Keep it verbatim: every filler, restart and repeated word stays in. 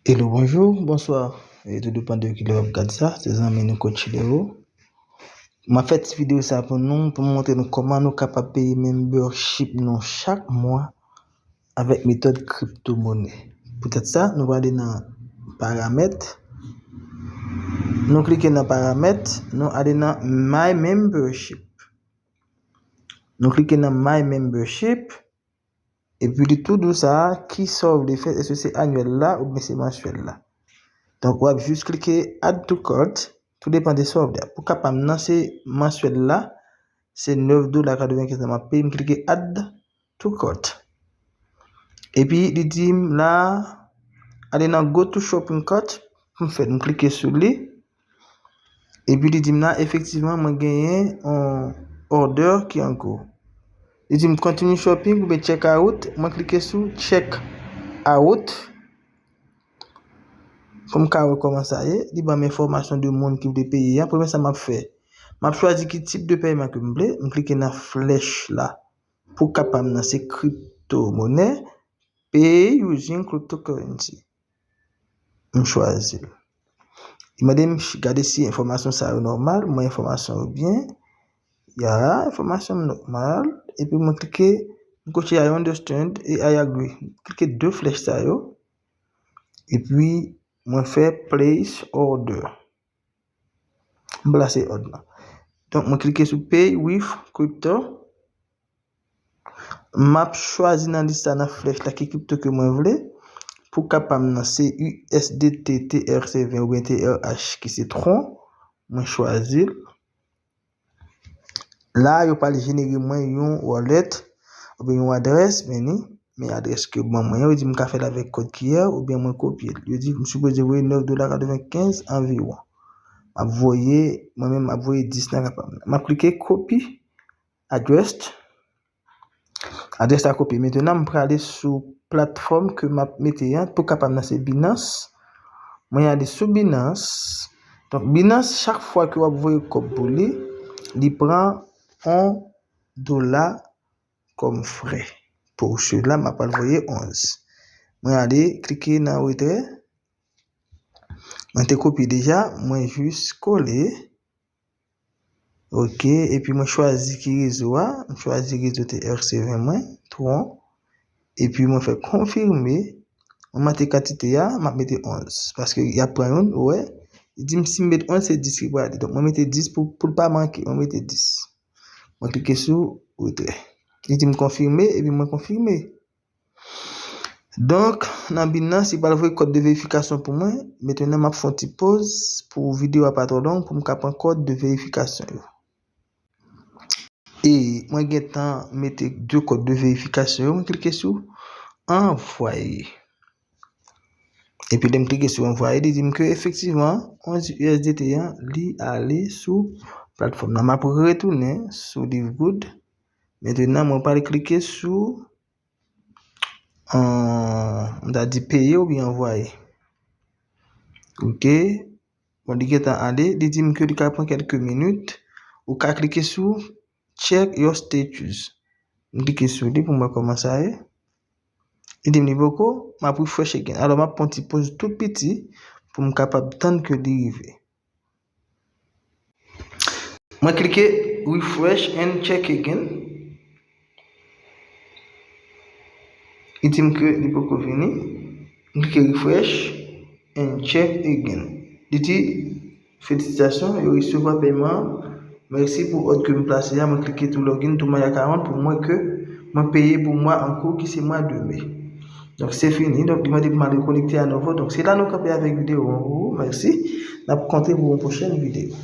Hello, bonjou, bonswa. E tou depan de kilè w ap gad sa, se zanmi nou Coach Leo. M ap fè ti videyo sa pou nou, pou m montre nou kòman nou kapab peye membership nou chak mwa avèk metòd kriptomonè. Poutèt sa, nou prale nan paramèt. Nou klike nan paramèt, nou ale nan My Membership. Nou klike nan My Membership. Epi li tou dou sa a, ki sa w vle fè, èske se anyèl la oubyen se mansyèl la? Donk, w ap jis klike Add to Cart, tou depan de sa w vle. Pou ka pa m nan, se mansyèl la, se nèf dola katrevenkenz la m ap peye, m klike Add to Cart. Epi li di m la, ale nan Go to Shopping Cart, pou m fè, m klike sou li. Epi li di m la, efektivman, mwen genyen yon order ki an kou. Li di m continue shopping oubyen check out. Mwen klike sou check out. Pou m ka wè kòman sa ye, li ban m enfòmasyon de moun ki vle peye an. Premye sa m ap fè, m ap chwazi ki tip de pèyman ke m vle. M klike nan flèch la pou ka pa m nan se kripto monè. Pay using cryptocurrency. M chwazi l. Li mande m ch- gade si enfòmasyon sa yo nòmal, mwen enfòmasyon yo byen. Ya, enfòmasyon m nòmal. Epi mwen klike, m koche I understand e I agree. M klike de flèch sa yo. Epi mwen fè place order. M plase òd la. Donk mwen klike sou pay with crypto. M ap chwazi nan lis la, nan flèch la, ki kripto ke mwen vle. Pou ka pa m nan se U S D T, T R C ven oubyen T R H ki se Tron. Mwen chwazi l. La, yo pral jenere mwen yon wallet oubyen yon adrès, men ni, men adrès ke ban mwen an, yo di m ka fè l avèk kòd QR oubyen mwen kopye l. Yo di m sipoze voye nèf dola katrevenkenz anviwon. M ap voye, mwen menm, m ap voye dis nan ka pa m nan. M ap klike copy address. Adrès la kopye. Mentnan, m prale sou platfòm ke m ap mete an. Pou ka pa m nan se Binance. Mwen ale sou Binance. Donk, Binance, chak fwa ke w ap voye kòb pou li, li pran yon dola kòm frè. Pou sila, m ap al voye onz. Mwen ale klike nan retrè. Mwen te kopye deja, mwen jis kole. Ok, epi mwen chwazi ki rezo a. M chwazi rezo T R C ven mwen, Tron. Epi mwen fè konfime. Mwen mete kantite a, m ap mete onz. Paske y ap pran youn, ou wè. Li di m si m met onz, se dis ki prale. Donk, mwen mete dis pou, pou l pa manke. Mwen mete dis. Mwen klike sou retrè. Li di m konfime, epi mwen konfime. Donk, nan Binance, li pral voye kòd de verifikasyon pou mwen. Mentnan, m ap fè yon ti poz pou videyo a pa twò long, pou m ka pran kòd de verifikasyon yo. E mwen gentan mete de kòd de verifikasyon yo, mwen klike sou anvoye. Epi lè m klike sou anvoye, li di m ke efektivman, onz U S D T an, li ale sou platfòm nan. M ap retounen sou Livegood. Mentnan, mwen pral klike sou, an, m ta di peye oubyen anvoye. Ok. Bon, li gentan ale, li di m ke li ka pran kèlke minit. Ou ka klike sou check your status. M klike sou li pou m wè kòman sa ye. Li di m li poko, m ap refresh again. Alò, m ap pran ti poz tou piti pou m kapab tann ke li rive. Mwen klike refresh and check again. Li di m ke li poko vini. M klike refresh and check again. Li di, felisitasyon, yo resevwa pèyman an. Mèsi pou òd ke m plase a. Mwen klike to login to my account pou m wè ke mwen peye pou mwa an kou ki se mwa de me. Donk, se fini. Donk, li mande pou m al rekonekte anouvo. Donk, se la nou kanpe avèk videyo an pou ou. Mèsi. N ap kontre pou yon pwochèn videyo.